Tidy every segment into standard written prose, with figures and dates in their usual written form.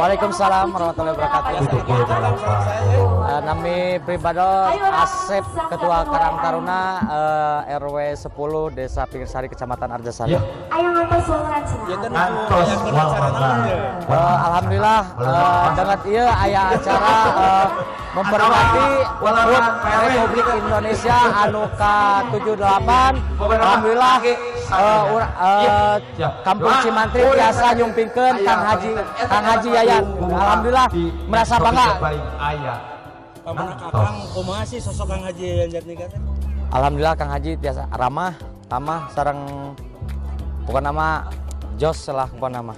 Waalaikumsalam warahmatullahi wabarakatuh. Nami pribado Asep, Ketua Karang Taruna RW 10 Desa Pingirsari, Kecamatan Arjasari. Alhamdulillah dengan ieu aya acara memperingati HUT Republik Indonesia anu ka-78. Alhamdulillah Kampung Cimantri biasa nyumpingkeun Kang Haji Yayan. Alhamdulillah merasa bangga. Kang, kumaha sih sosok Kang Haji Yayan Jatnika teh? Alhamdulillah Kang Haji biasa ramah, tamah sareng pokona mah jos lah pokona mah.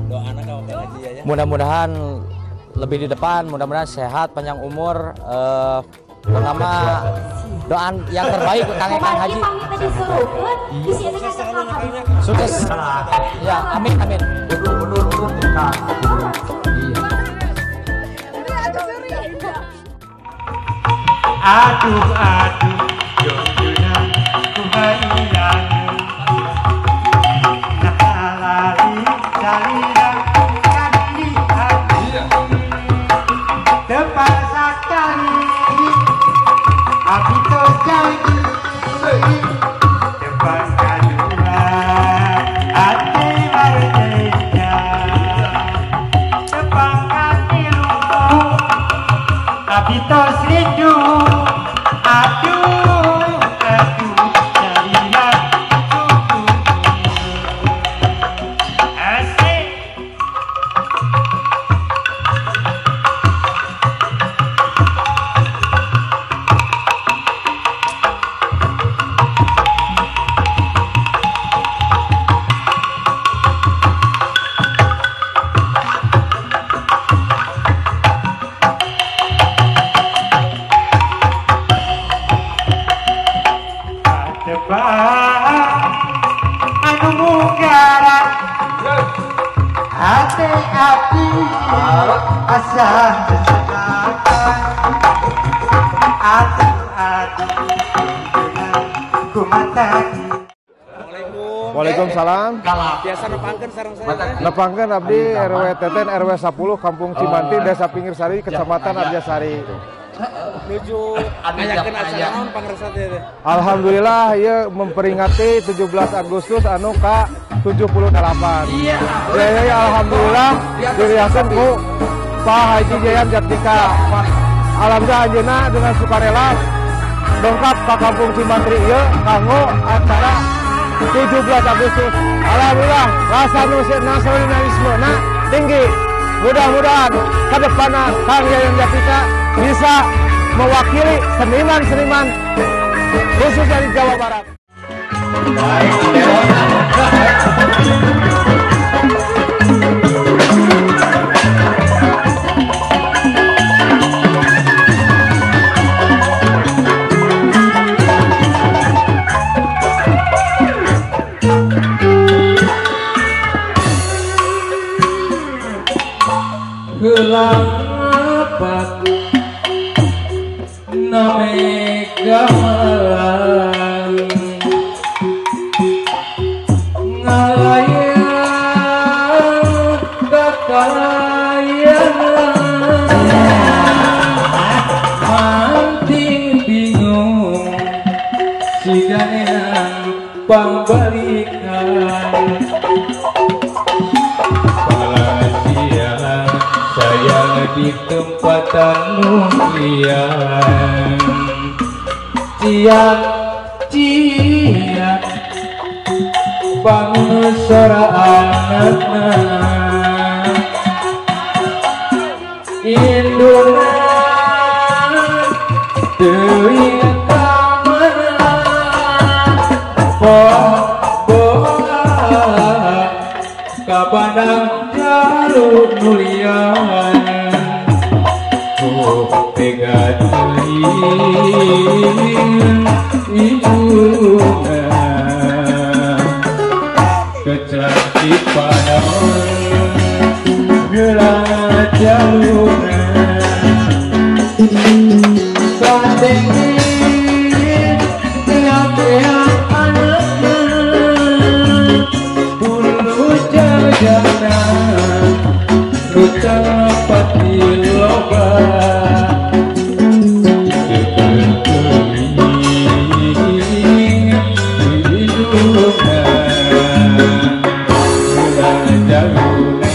Doana ka Kang Haji Yayan. Mudah-mudahan lebih di depan, mudah-mudahan sehat, panjang umur, pokona mah doan yang terbaik Kang Haji. Sukses. Ya, amin amin. Aduh aduh jojona kuhaiyan nahalali salira kadi hati tepat sekali abi tos janji depan kadua ati merdeka depan katilu abi tos rindu. Aduh, aduh, jadilah cukup. Asik. Anu munggaran hati api asa sesakan aduh aduh kumataki. Waalaikumsalam. Biasa nepangkeun sareng saya. Nepangkeun abdi RW Teten RW 10 Kampung Cimantri Desa Pingirsari Kecamatan Arjasari. Nuju ngayakeun acara naon pangresa teh? Alhamdulillah ieu memperingati 17 Agustus anu ka-78. Iya. Ya, alhamdulillah diriakeun ku Pak Haji Yayan Jatnika. Alhamdulillah anjeunna dengan sukarela dongkap ka Kampung Cimantri ieu kanggo acara 17 Agustus. Alhamdulillah rasa nasionalisme na tinggi. Mudah-mudahan ke depannya Kang Yayan Jatnika bisa mewakili seniman-seniman khusus dari Jawa Barat. Name gamelan ngalayang kakayan manting bingung siganean pambalikan palasian sayang di tempatan nulian. Ciak ciak bangun sora anakna induna teuing ka mana bola ka Padang jalur nulian. Oh tega teuing ibuna kecantik padaon gelang jaluna katengin tiap-tiap anakna bulu jajana nu jaluna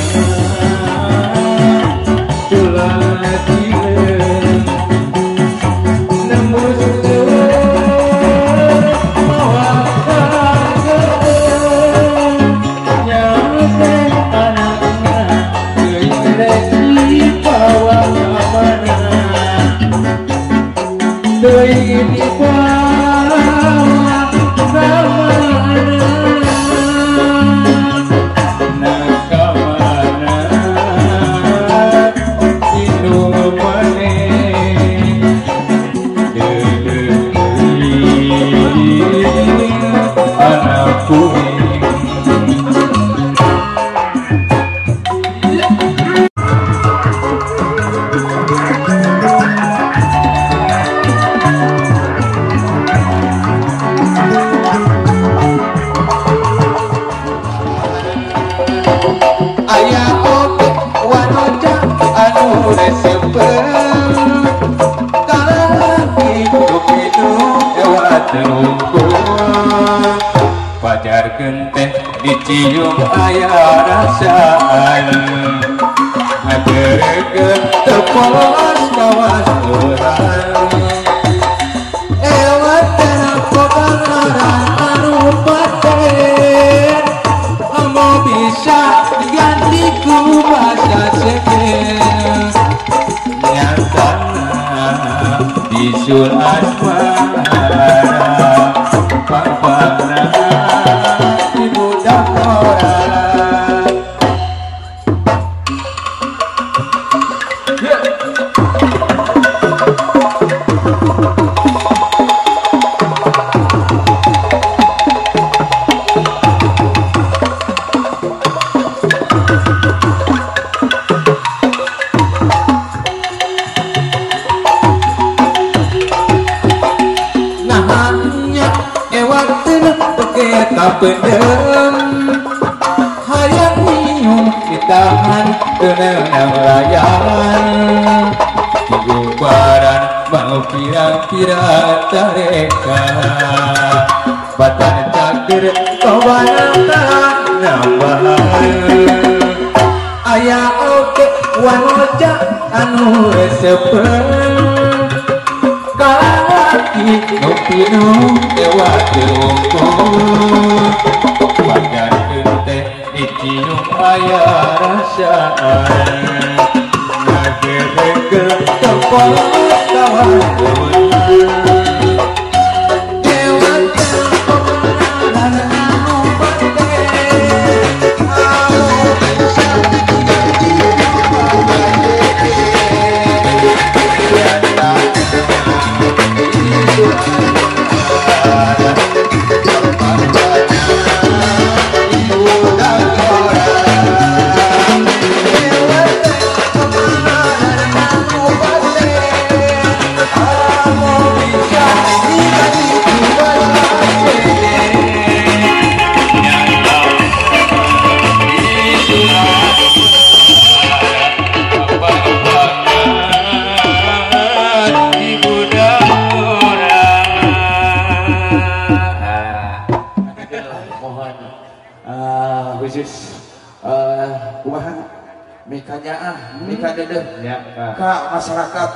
tulang cileung nembus leuweung mawa kageung nyampe anakna teuing rek dibawa ka mana teuing dibawa ka mana na ka mana indung maneh deuleuh teuing anak kuring. Aya oge wanoja anu resepeun kalalaki nu pinuh ewa teu pajarkeun teh dicium aya rasaan ngageregeun teu polos kawas urang ewa teh boga ngaran anu paten amo bisa ganti ku basa sekel nyatana bisul asmara pangpangna di budak korala. Kapendem hayang nyium ditahan tenang layan digubaran mau pirang-pirang tareka batan cakir kawanata nambahan aya oge wanoja anu resepeun kalalaki nu pinuh dewa teu unggul pajarkeun teh dicium aya rasaan ngageregeun teu polos kawas dewa teu boga anu paten anu bisa diganti ka masyarakat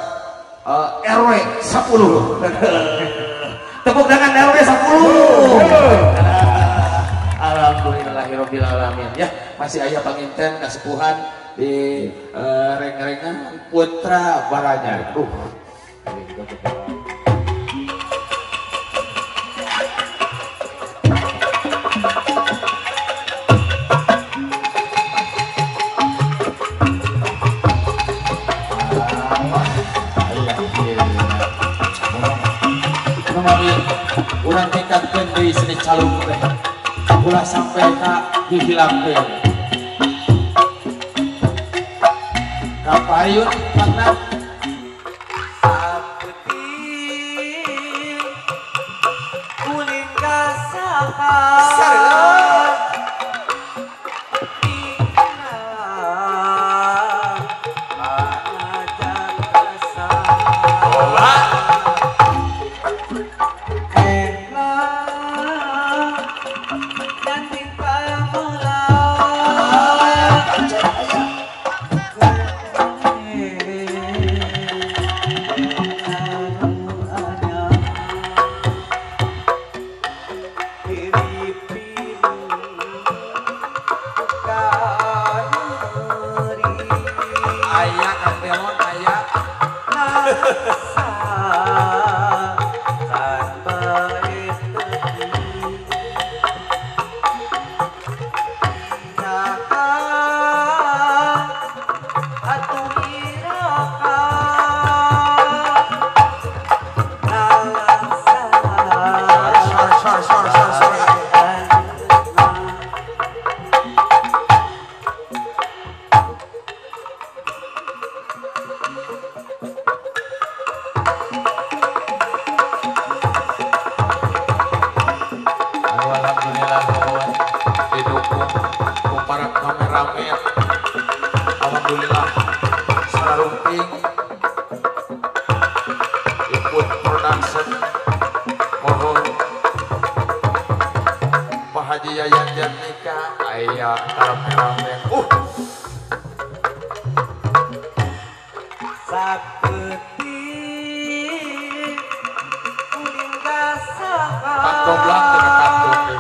RW 10. Tepuk tangan RW 10. Alhamdulillahirabbil alamin ya, masih aya panginten kasepuhan di reng-rengan Putra Baranya. Urang tingkatkeun deui seni calung teh ulah sampai ka dihilangkeun kapayun pangna sapeting kuling kasaha dan Rame. Alhamdulillah sararumping ikut production mohon Pak Haji Yayan Jatnika aya rame-rame. Sapetik uling kasaha Pantoblang dengan kantung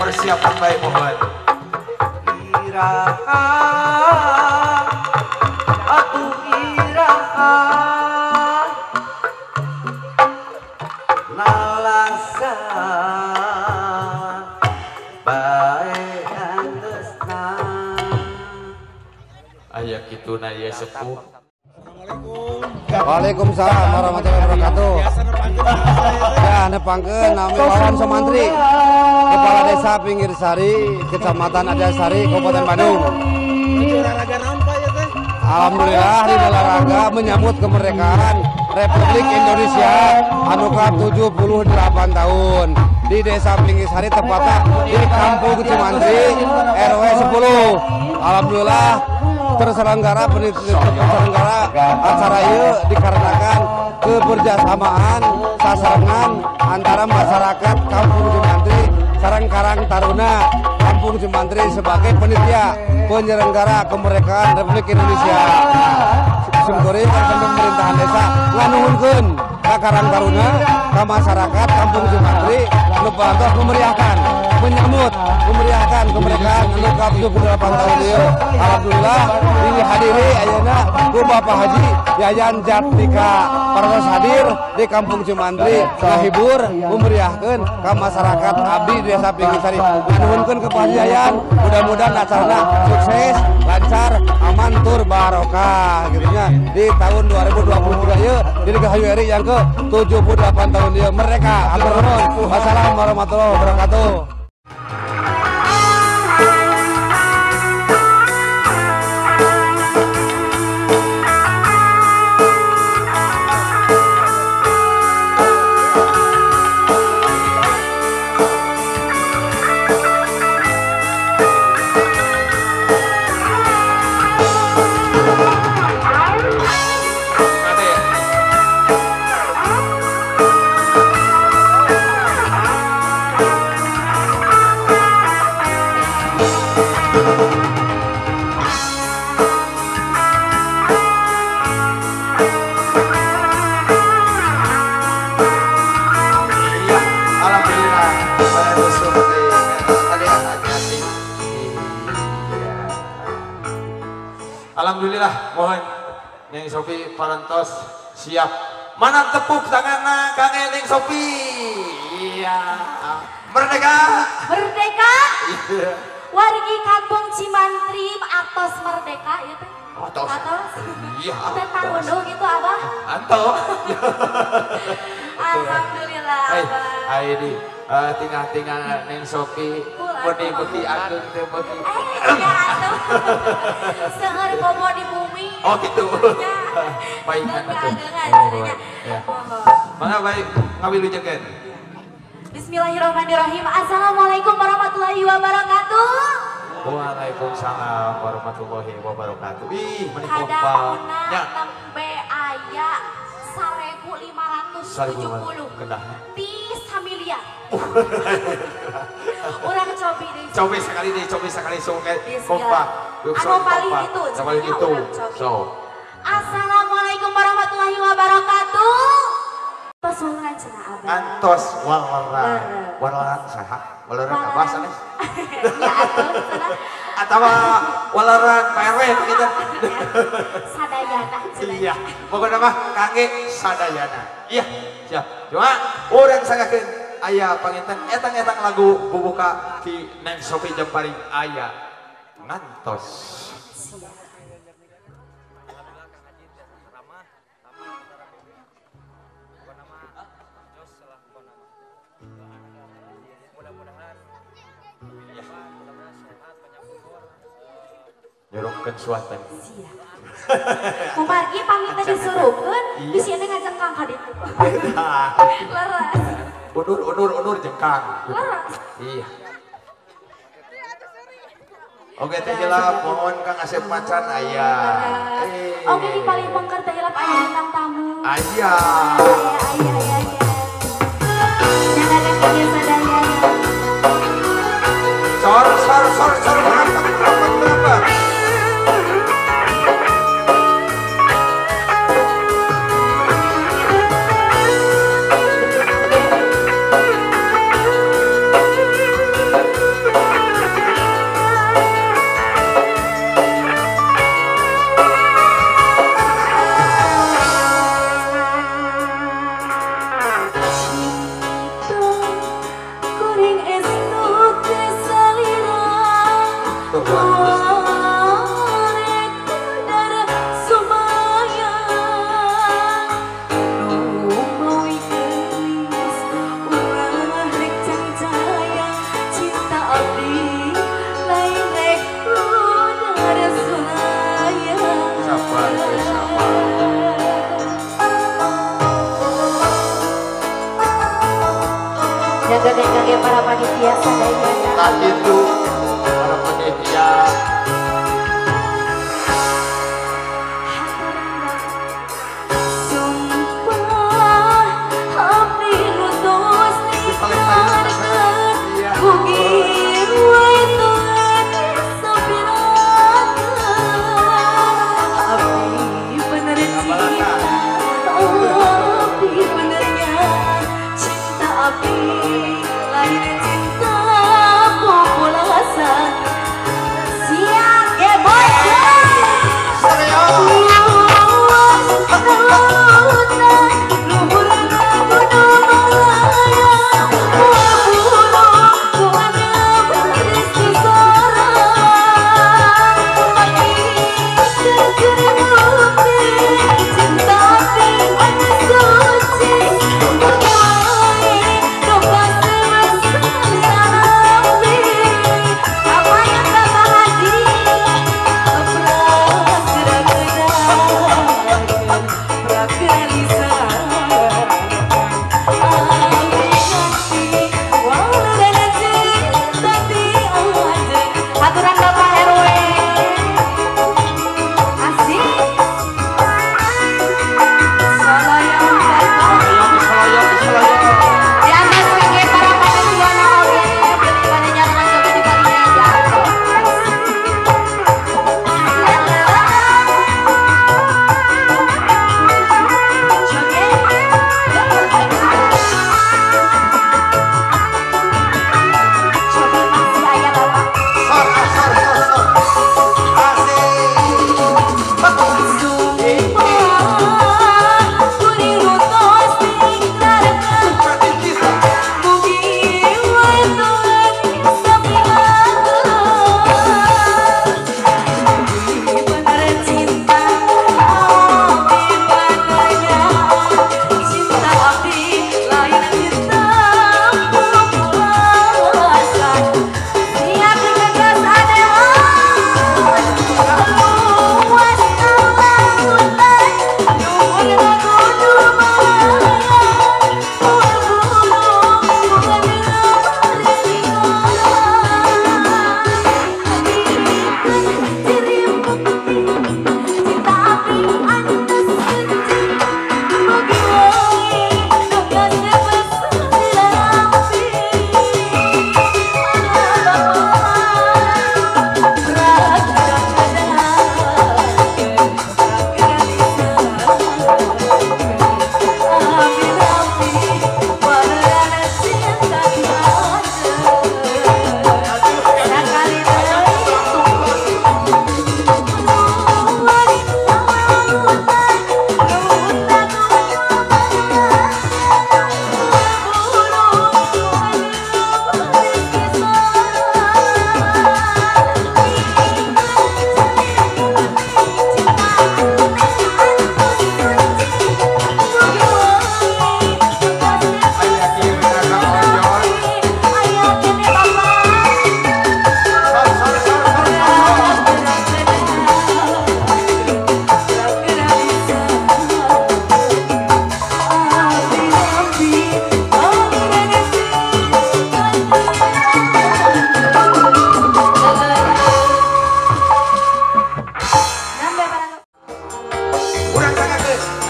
persiapan baik mohon. Iraha atuh iraha nalasa bae angeusna. Aya kituna ye sepuh. Waalaikumsalam warahmatullahi wabarakatuh. Ya, nepangkeun nami Wawan Somantri, Kepala Desa Pinggirsari, Kecamatan Arjasari, Kabupaten Bandung. Alhamdulillah di olahraga menyambut kemerdekaan Republik Indonesia anu ka-78 tahun di Desa Pinggirsari, tepatnya di Kampung Cimantri RW 10. Alhamdulillah terselenggara acara ieu dikarenakan kebersamaan sasarengan antara masyarakat Kampung Cimantri sareng Karang Taruna Kampung Cimantri sebagai penitia penyelenggara kemerdekaan Republik Indonesia. Simkuring kan pemerintahan desa nganuhunkeun ka Karang Taruna ka masyarakat Kampung Cimantri nu parantos memeriahkan menyambut memeriahkan kemerdekaan anu ka-78 tahun ieu. Alhamdulillah dihadiri ayeuna ku Bapak Haji Yayan Jatnika parantos hadir di Kampung Cimantri ngahibur memeriahkeun ka masyarakat abdi di Desa Pinggirsari. Nganuhunkeun ka Pak Haji Yayan, mudah-mudahan acarana sukses, lancar, aman tur barokah gitu nya di tahun 2023 ieu di Rahayu RI yang ke-78 tahun ieu merdeka. Hatur nuhun. Wassalamualaikum warahmatullahi wabarakatuh. Alhamdulillah mohon Neng Sopi parantos siap. Mana tepuk tanganna Kang Neng Sopi? Iya. Merdeka. Merdeka. Iya. Wargi Kampung Cimantri atos merdeka ya teh. Atos. Atos. Iya. Teh tarunduh gitu abah. Anto. Alhamdulillah abah. Ai di tinggal-tinggal Neng Sopi beuti-beuti ageung teh beuti. Iya atuh. Seueur komo di bumi. Oh gitu. Baik atuh. Ya. Mangga baik ngawilujengeun. Bismillahirrahmanirrahim. Assalamualaikum warahmatullahi wabarakatuh. Waalaikumsalam warahmatullahi wabarakatuh. Ih, meni kompak. Kadangna tembe aya 1.570. Kedahna. Ti samilia. Urang cobi deui. Cobi sekali deui, cobi sekali sok kompak. Anu paling itu, paling itu. So. Assalamualaikum warahmatullahi wabarakatuh. Pasulan cenah abah. Antos walera. Walera saha? Walera abah sanes. Ya atuh cenah. Atawa walaran Pak RW gitu. Sadayana cenah. Iya, pokoknya mah kangge sadayana. Iya, siap. Cuma urang sanggakeun aya panginten etang-etang lagu bubuka di Neng Sopi Jamparing aya ngantos. Nyurupkeun suatan. Siap. Kumargi pamit disurupkeun, bisi ente ngajengkang ka ditu. Leres. Undur undur undur jengkang. Leres. Iya. Oke teh hilap mohon Kang Asep Macan aya. Oke di paling mengker teh hilap aya bintang tamu. Aya. Aya aya aya. Jangan ada sadaya. Sor sor sor sor berapa berapa berapa. Para panitia sadayana. Nah itu para panitia. Sumpah abdi nu tos diarkeun bugir wae abdi bener cinta, abdi benernya cinta abdi lain cinta populasi.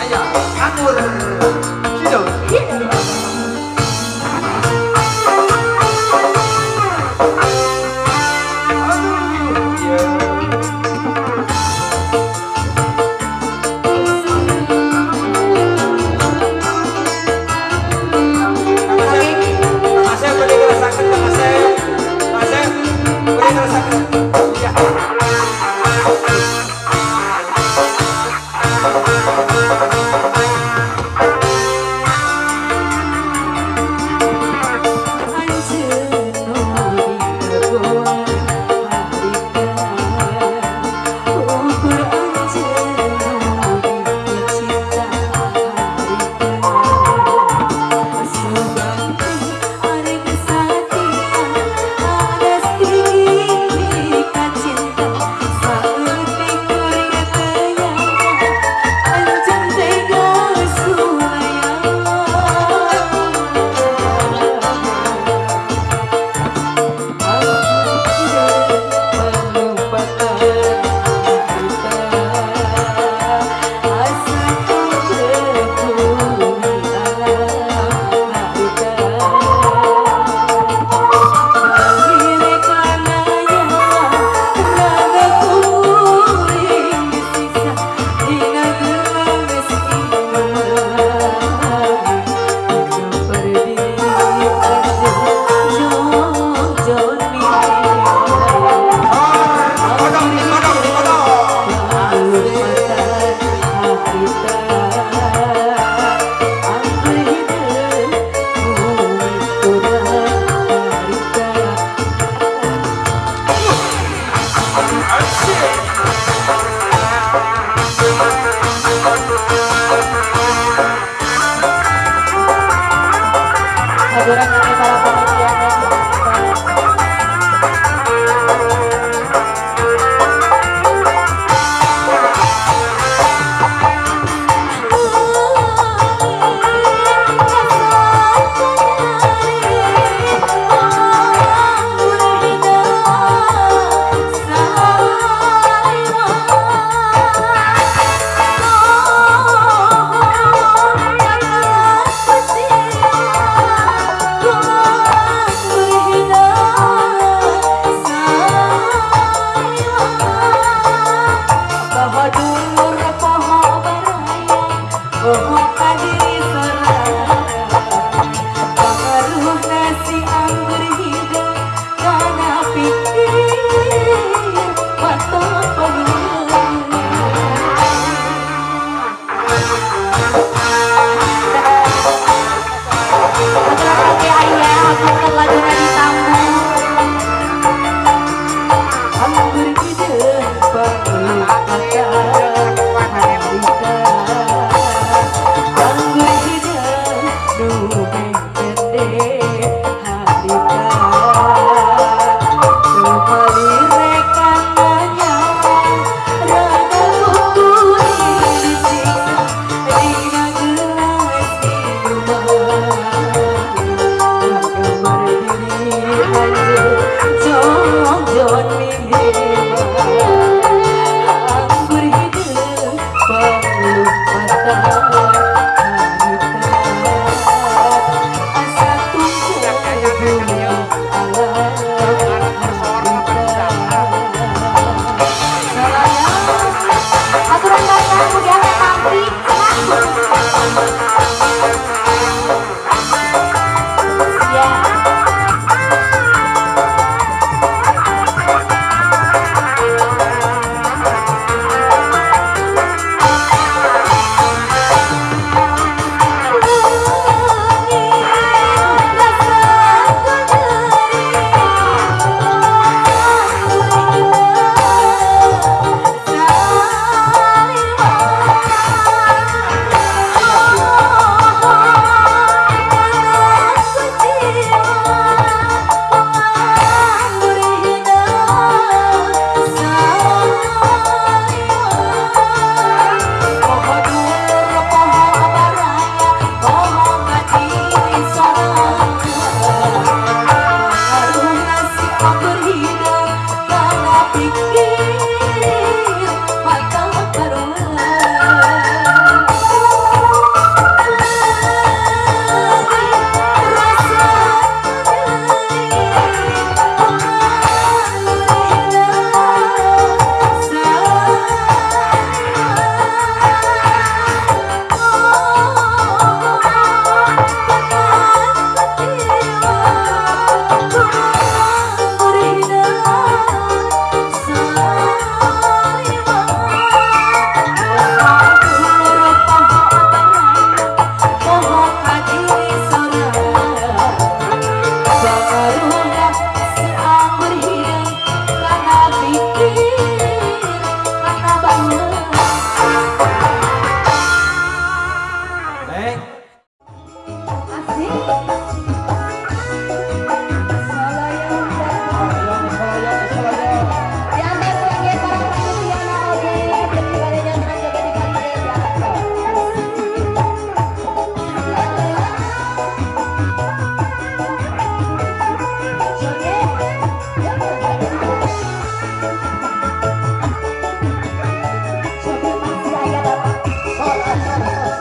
aya Anggur Kidul. Aduh, iya. Kang Asep, bade ngerasakeun Kang Asep. Kang Asep, bade ngerasakeun. Iya. Cinta.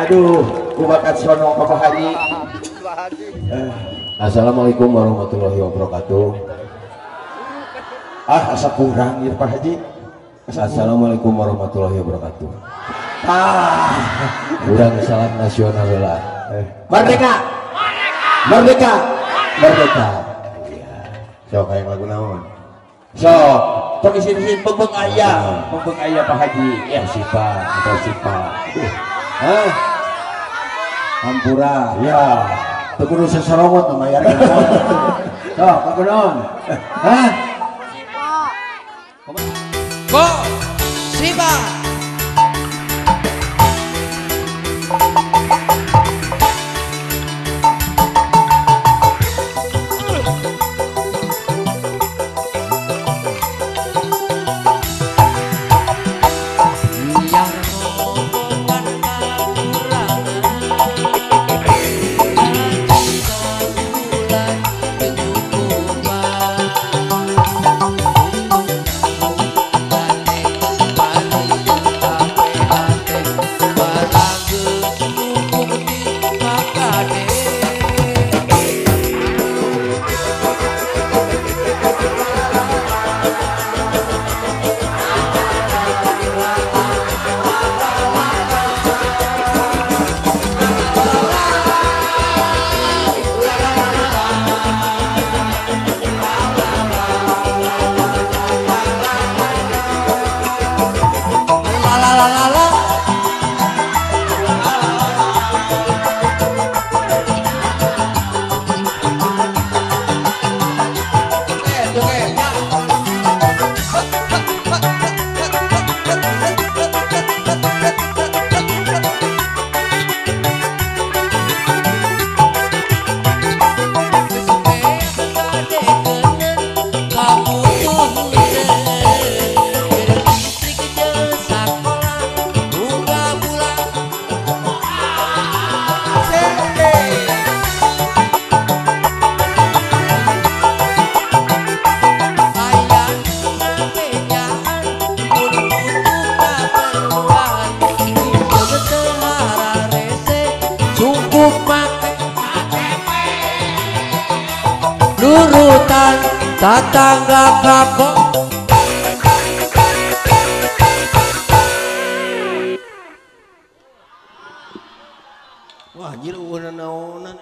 Aduh, kumakan sono ka Pak Haji. Assalamualaikum warahmatullahi wabarakatuh. Ah, asa kurang ieu Pak Haji. Assalamualaikum warahmatullahi wabarakatuh. Ah, urang salam nasional lah. Merdeka. Merdeka. Merdeka. Iya. Sok hayang lagu naon? Sok, tong isin-isin beng-beng aya, beng-beng aya Pak Haji. Ya sipa, atau sipa. Hah? Hampura. Ya. Teu kudu seserongot mah mayar. Sok, lagu naon? Hah? Go, Sipa. Nurutan tatangga kapok. Wah, anjir eueuh naonan.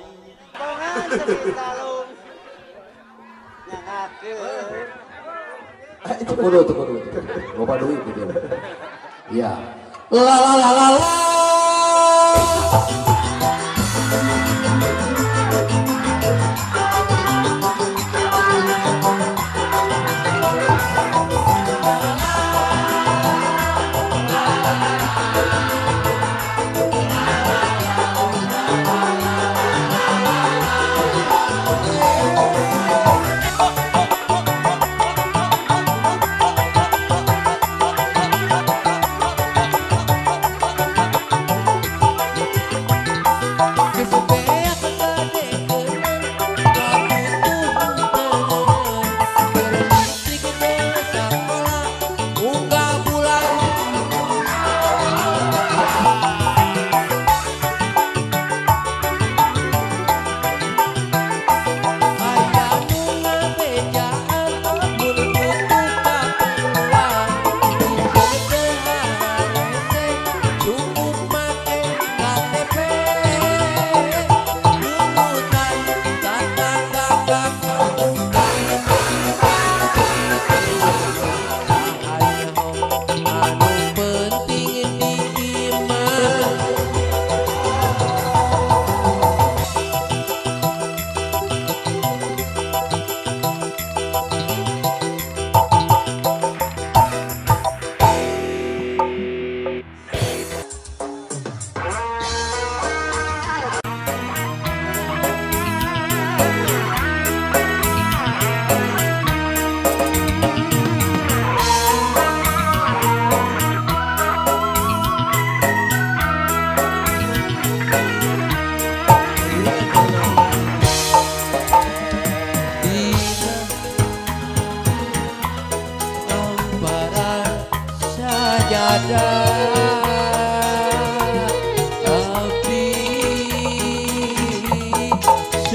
Tunggu dulu. Loba duit gitu. Iya. La la la la la.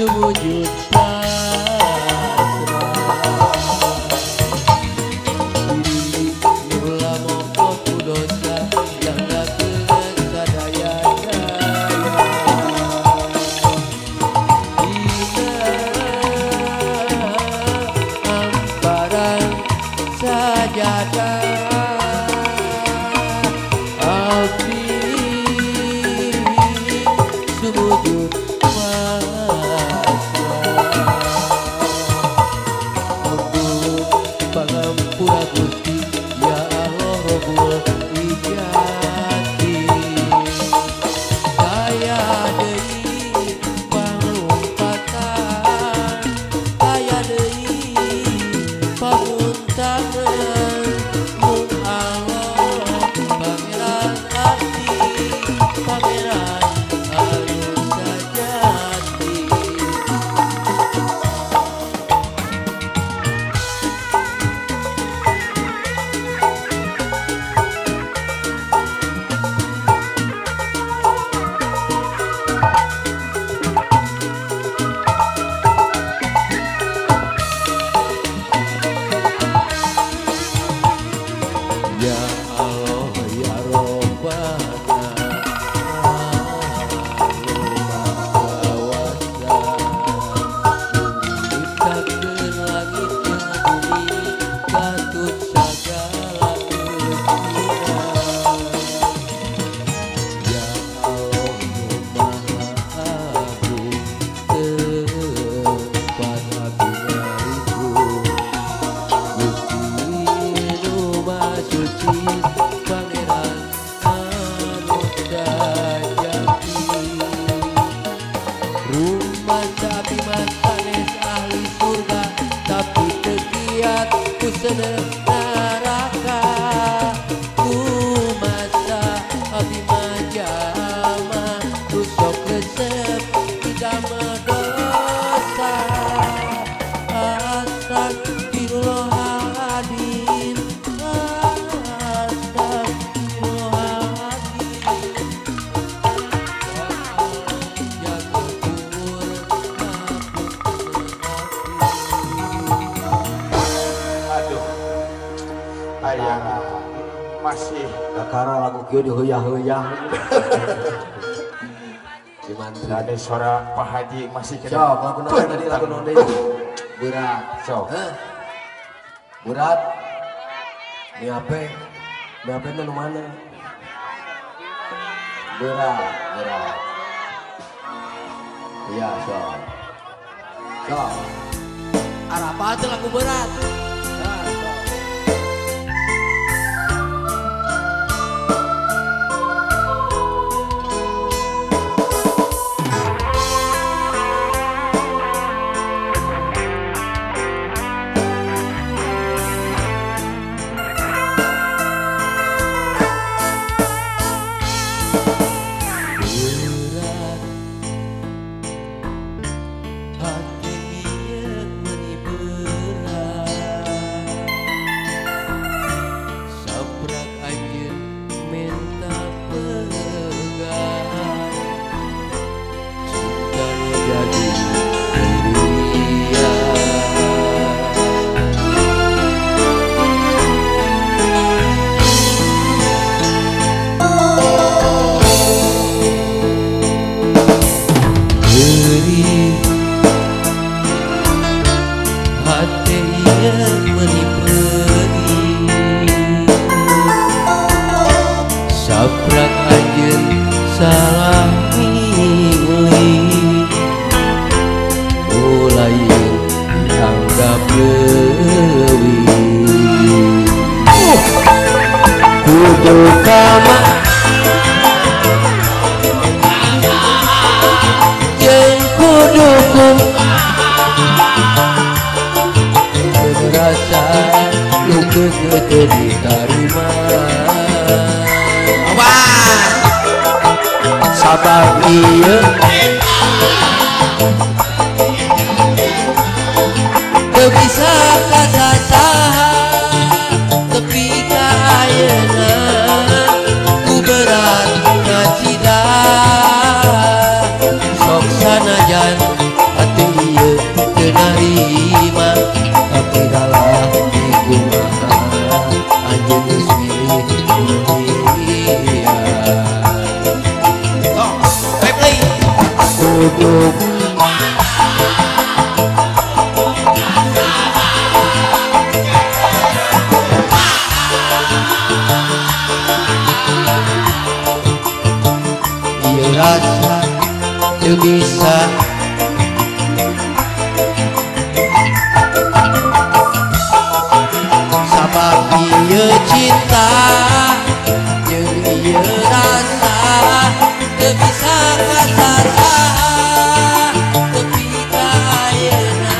sumujud pasrah diri mula moko ku dosa yang ngakeun sadaya-daya dina hamparan sajadah abdi sumujud pasrah Ampun pangampura Gusti ya Allah Rabbul Izzati kaya deui panglumpatan kaya deui pamuntangan mung Allah pangeran abdi pangeran anu sajati. Ya Allah ya Rabbana anu maha kuasa nyiptakeun langit jeung bumi katut sagala eusina. Ya Allah nu maha agung tempat abdi nyariku Gusti nu maha suci pangeran anu sajati. Rumah abdi mah sanes ahli surga tapi teu kiat ku seuneu neraka. Kumasa abdi mah jalma nu sok resep didamel dosa. Astagfirullahaladzim, astagfirullahaladzim. Ya Allah ya Ghafur maafkan Aduh. Aya masih Kakara lagu kieu diheuyah-heuyah. Cimantri. ada suara Pak Haji masih kena. Sok lagu naon tadi lagu naon deui? Berat. Sok. Hah? Berat. Miape? Miape teh nu mana? Berat, berat. Iya, sok. Sok. Arapa teh lagu berat. Nah, sok. Berat hati ieu meuni berat saprak anjeun menta pegat cinta nu jadi dunia. Perih hati ieu meuni perih saprak anjeun salah milih mulai dianggap leuwih kudu kama jeung kudu rasa nu geus teu ditarima. Sabab ieu teu bisa kasasaha tepi ka ayeuna ku berat ngacida sok sanajan hati teu narima tapi dalah dikumaha anjeun geus milih dirian. Sok play kudu rasa teu bisa sabab ieu cinta jeung ieu rasa teu bisa kasasaha tepi ka ayeuna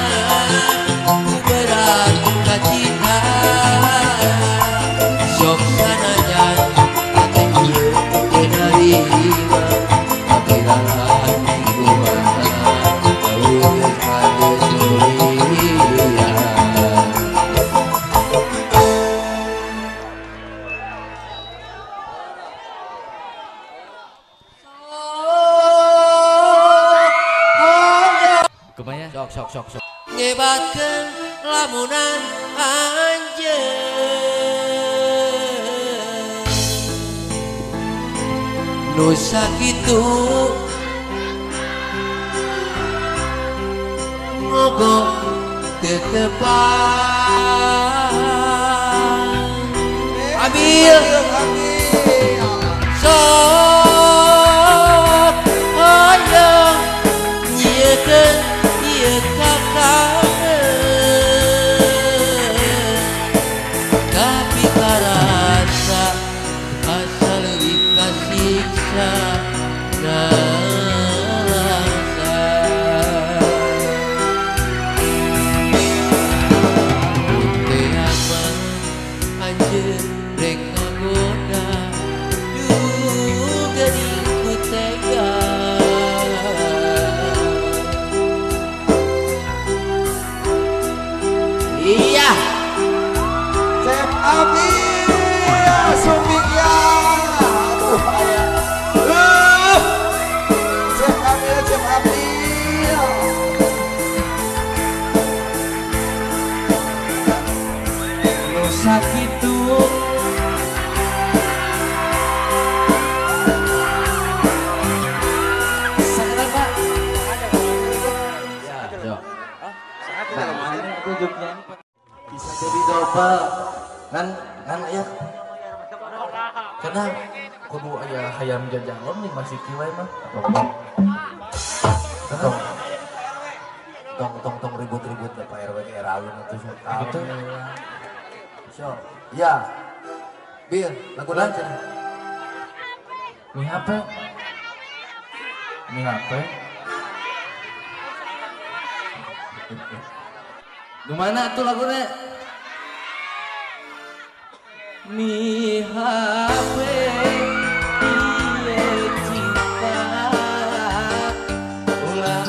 ku berat kacita sok sanajan ate ieu teu narima. Sok sok sok ngebatkeun lamunan anjeun nu sakitu mogok teu tepang ambil sok hoyong nyiekeun ieu kakangen tapi karasa asa leuwih kasiksa nalangsa putean mah anjeun rek ngagoda duh geuning ku tega. Iya. Cep Abi Sumbing ya. Aduh aya. Cep Abi, Cep Abi. Nu sakitu Saketan Pak. Ya. Bisa jadi double ngan ngan ya karena kudu aya hayam jajalon nih masih kiwai mah tong tong tong tong ribut-ribut lah Pak RW ke rawin itu gitu so ya bir lagu lancar mi HP mi HP gimana tuh lagunya? Mi HP ieu cinta ulah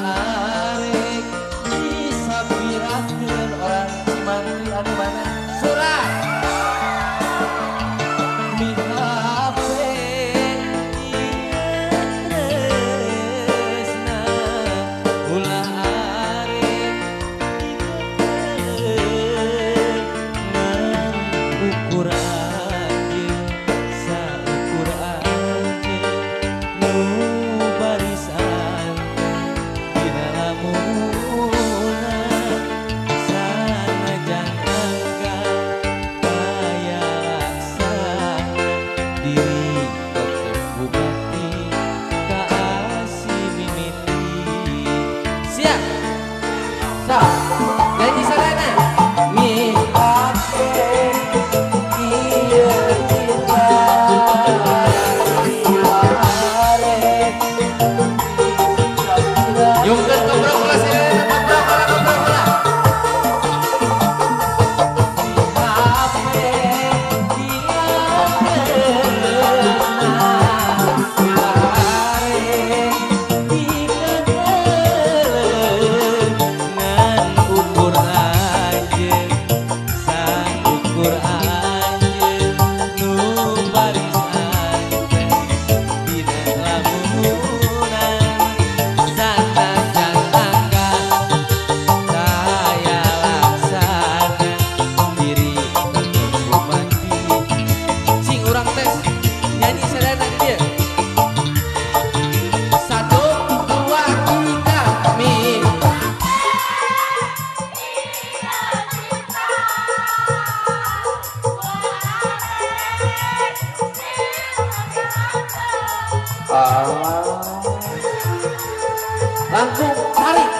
arek disapirakeun orang Cimantri anu mana surat Mi HP ieu tresna ulah arek ukur anjeun saukur anjeun nu barisan dina lamunna sanajan enggal kaya laksana diri tetep bupati ka asih mimiti. Siap. Sok. Nyanyi sadayana. Mi HP ieu cinta ulah arek Nyungkeun kobrok ulah sadayana kobrok ulah kobrok ulah. Mi HP ieu tresna ulah arek dikedeleng ngan Tarik.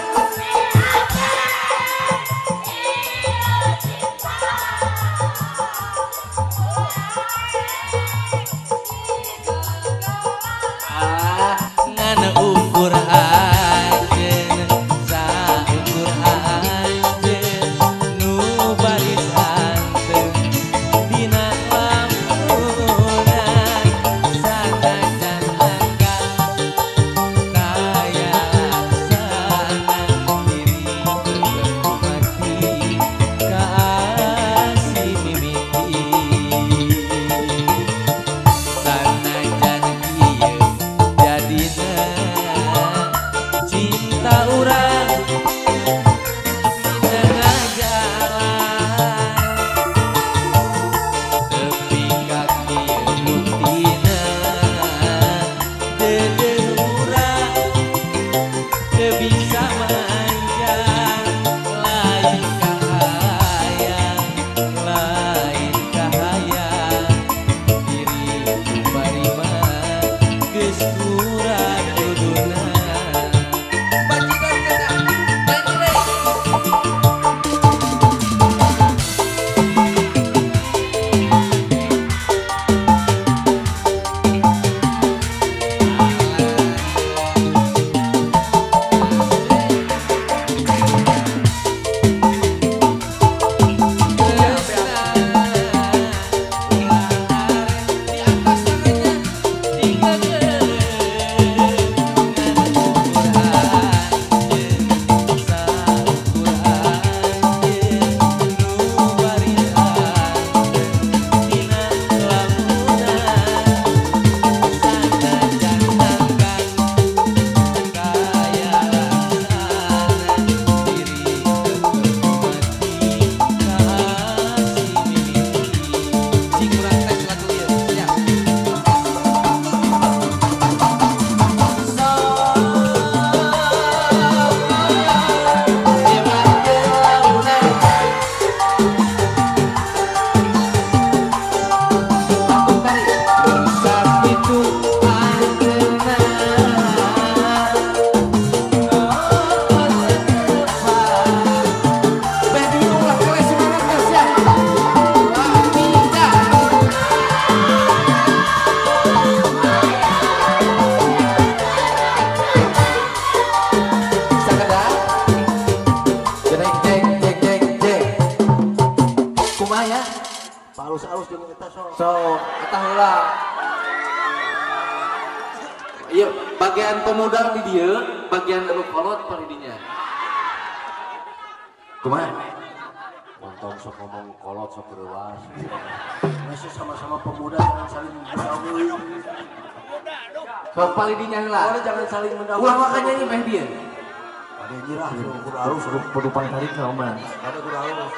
Ngan ukur anjeun saukur anjeun nu baris anteng dina lamunan sanajan angkat kaya laksana diri mati kasih mimiti sanajan kieu jadina cinta urang di tengah jalan tepi ka kieu buktina deudeuh urang teu bisa manjang lain kahayang lain kahayang diri bari mah geus kurang kuduna. Bajikan kita. Nyanyi deh. Di atas tangannya Cing urang tes lagu ieu. Ya. Sakitu anjeunna Beh diulang kali semangat guys ya. Tiga. Sakedap. Jeng jeng jeng jeng jeng. Kumaha ya? Alus-alus jeung eta sok. So, eta heula. Iya, bagian pemuda di dieu, bagian anu kolot pari dinya. Kumaha? Montong sok ngomong kolot sok reuas. Masih sama-sama pemuda jangan saling mendahului. Sok pari dinya heula. Boleh jangan saling mendahului. Ulah maka nyanyi meh dieu. Ada nyirah kudu alus, Kudu pangtarik naon. Ada kudu alus.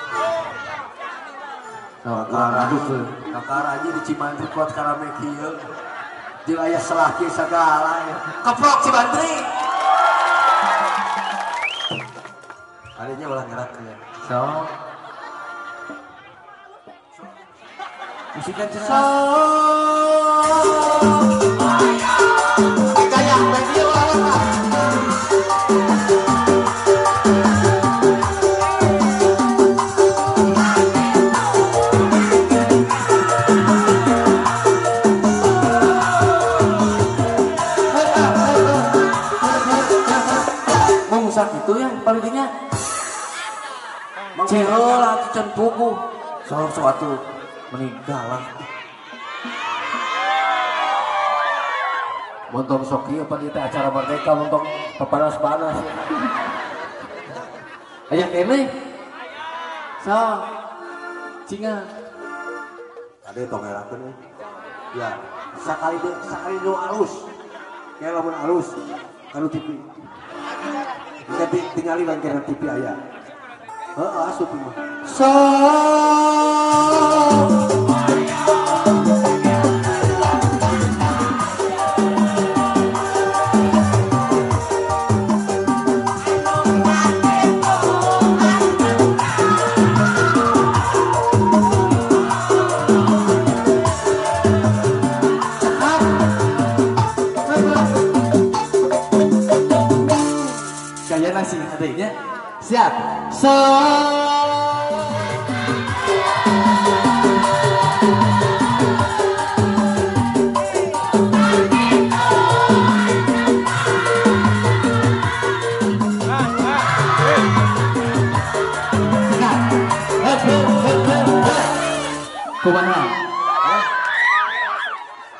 Sok kurang aduk tuh. Kakara aja di Cimantri kuat karame kieu. Jeung aya selaki sagala. Keprok Cimantri. Adanya ulah ngerakeun. Sok. Musikan cenah. Gaya meh dieu ulah lah. Mau sakitu ya palidinya. Cero lah atuh can puguh. Sok sok atuh meninggal lah. Montong sok ieu pan ieu teh acara merdeka montong papanas-panas. Aya keneh. Sok. Cinga. Ade tong ngerakeun euy. Ya, sakali deui sakali deui alus. Kayak lamun alus kanu TV. Jadi tingali bangkeran TV aya. Heeh, asup mah. Sok. Sadayana sih adanya. Siap. So kumaha?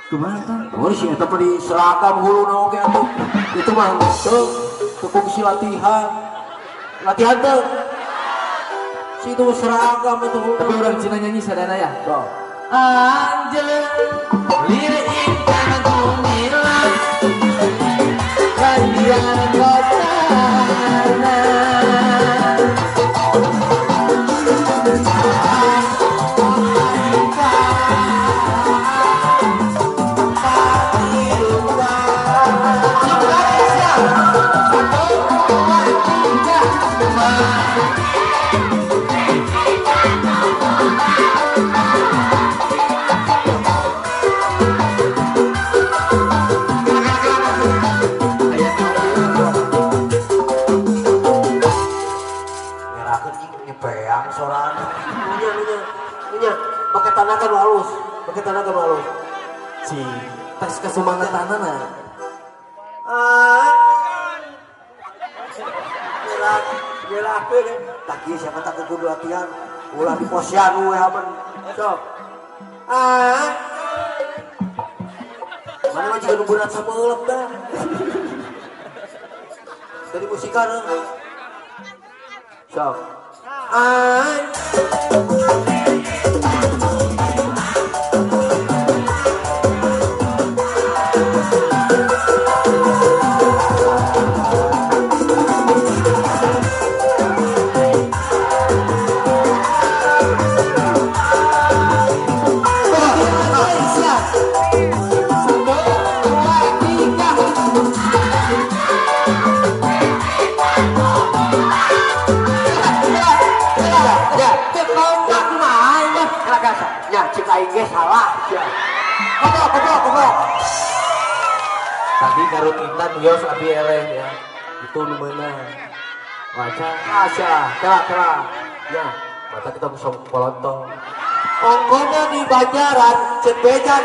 Kumaha tah? Oh, si eta mah di seragam huluna oge atuh. Itu mah teu kungsi latihan. Latihan teu. Si itu seragam itu. Tapi orang Cina nyanyi sadana ya? So. Anjeun lirik intan gumilang kalian kotana. Si tes kesemangatanana. Ah. Ngelakeun tah kieu siapa tak kudu latihan, ulah di posyan we hamen. Sok. Ah. Mana mah jiga nu berat sameulep dah. Dari musikan. Sok. Ah. Salah ya. Koplok. Tadi Garut Intan wios abi eleh ya. Itu nu meunang. Waca asa, kela. Ya, mata kita bisa polontong. Ongkona di Banjaran, ceuk bejan.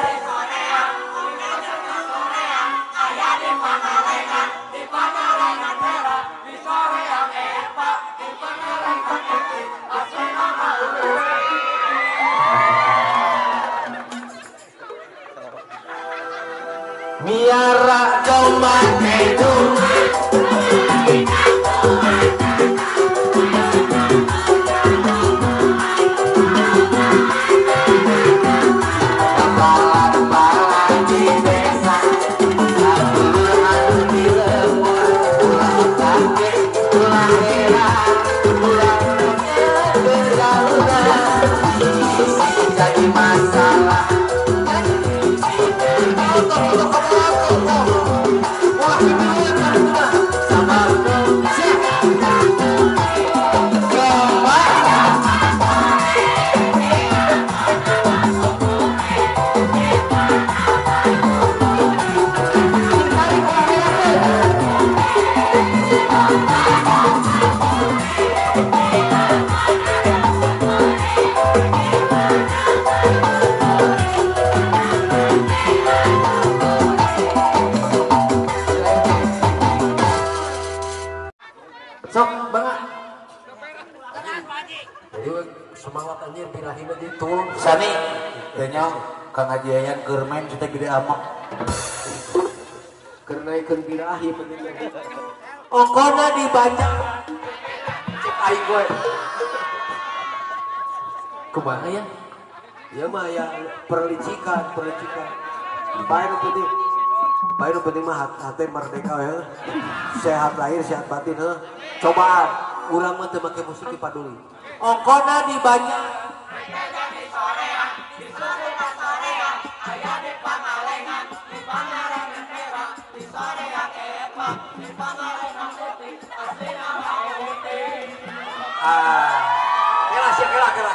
Miara domba keju. Kapalan-palan di desa, adu di lembur, ulah kaget, ulah heran, ulah bergalunan, jadi masalah. Sok bangga. Jadi semangat anjir birahi mah gitu. Sani tanya Kang Haji Yayan keur main kita gede amak. Keur naikeun birahi penting. Ongkona di Banjar. Cek aing gue. Kumaha ya? Ya mah ya perlicikan. Bae nu penting. Bae nu penting mah hate merdeka ya. Sehat lahir, sehat batin heuh. Cobaan urang mah teu make musik dipaduli. Ongkona di Banjar. Kela sia kela.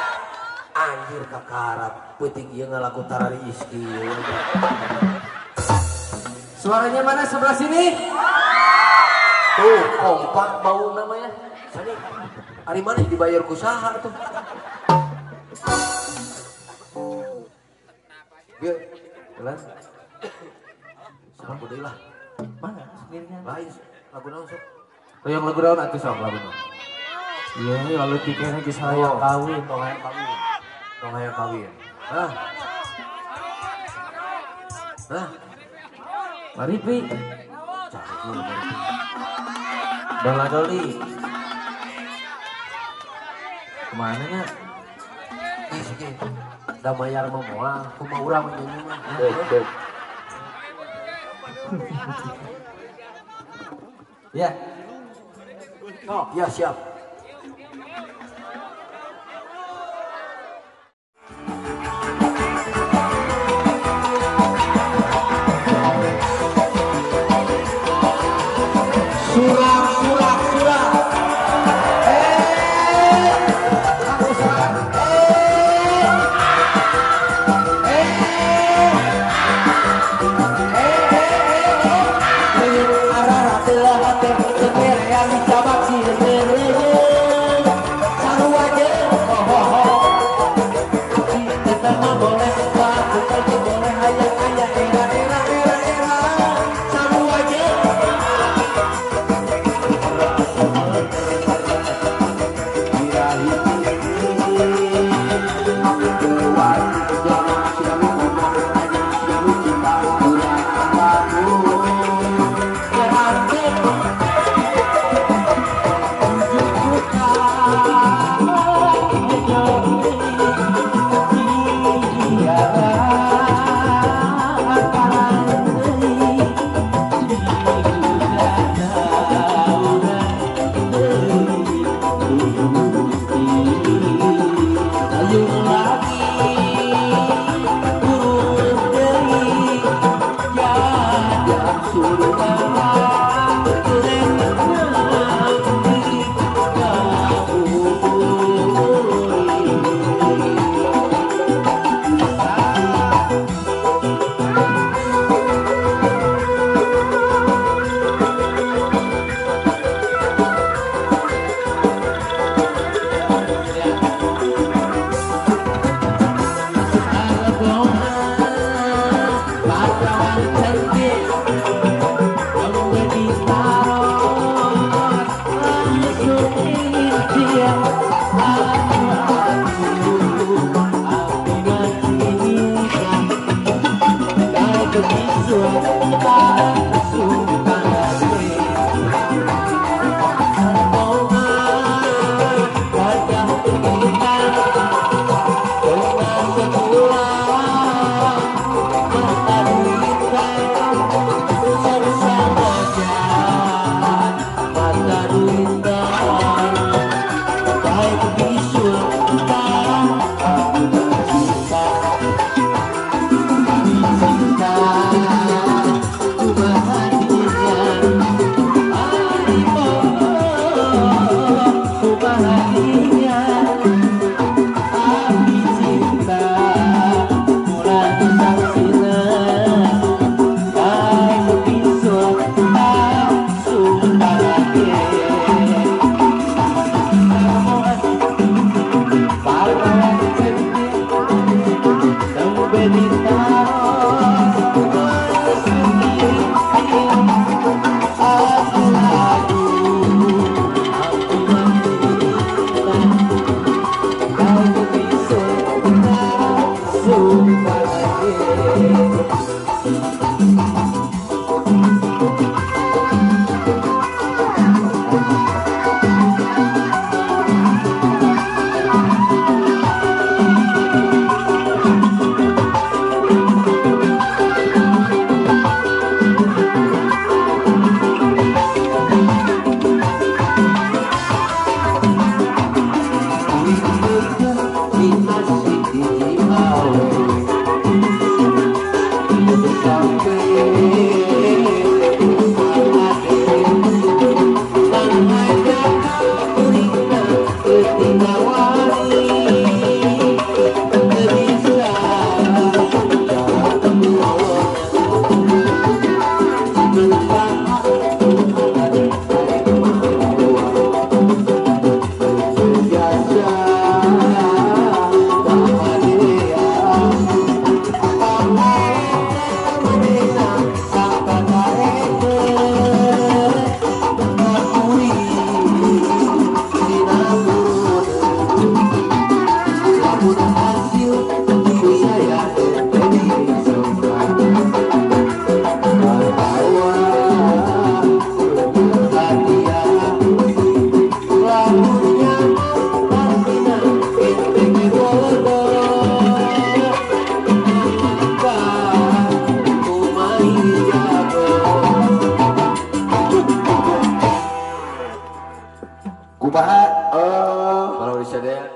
Anjir kakarap peuting ieu ngalaku tarari iski. Suaranya mana sebelah sini? Tuh kompak bau namanya. Sani, ari mana dibayar ku saha tuh? Biar, jalan. Sama deui lah. Mana sendirinya? Lain lagu naon sok? Hoyong lagu naon atuh sok lagu naon? Iya, lalu tiketnya geus hayang kawin, tong hayang kawin. Tong hayang kawin. Hah? Hah? Mari pi. Dola doli. Kemana nya? Ih, sih. Da mayar mah moal, kumaha urang nyanyi mah. Deuk. Ya. Oh, ya siap. Surak, surak, surak. Aku surak. Cinta. Kumaha Kalau di sana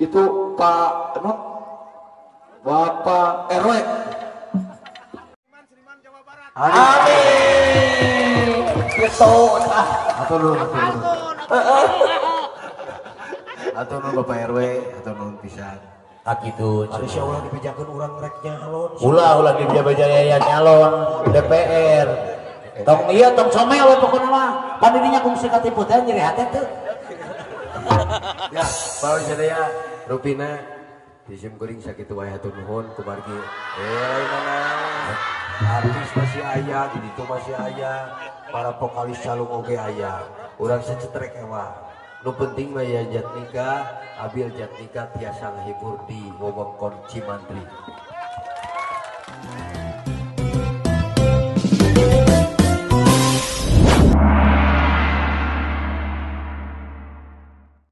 itu Pak no, Bapak RW. Amin. Gitu. Atau lu atau nu Bapak RW atau nu pisan. Tak gitu. Ari sia ulah dibejakeun urang rek nyalon. Ulah ulah dibeja-beja nyalon DPR. Tong iya tong somel we pokona mah. Pan didinya kungsi katipu teh nyeri hate teu. Ya, para sadaya rupina disim kuring sakitu wae hatur nuhun kumargi. Lain mana artis masih aya, di ditu masih aya, para vokalis calung oge aya. Urang secetrek ewa. Nu penting mah ya Jatnika, Abil Jatnika tiasa ngahibur di wewengkon Cimantri.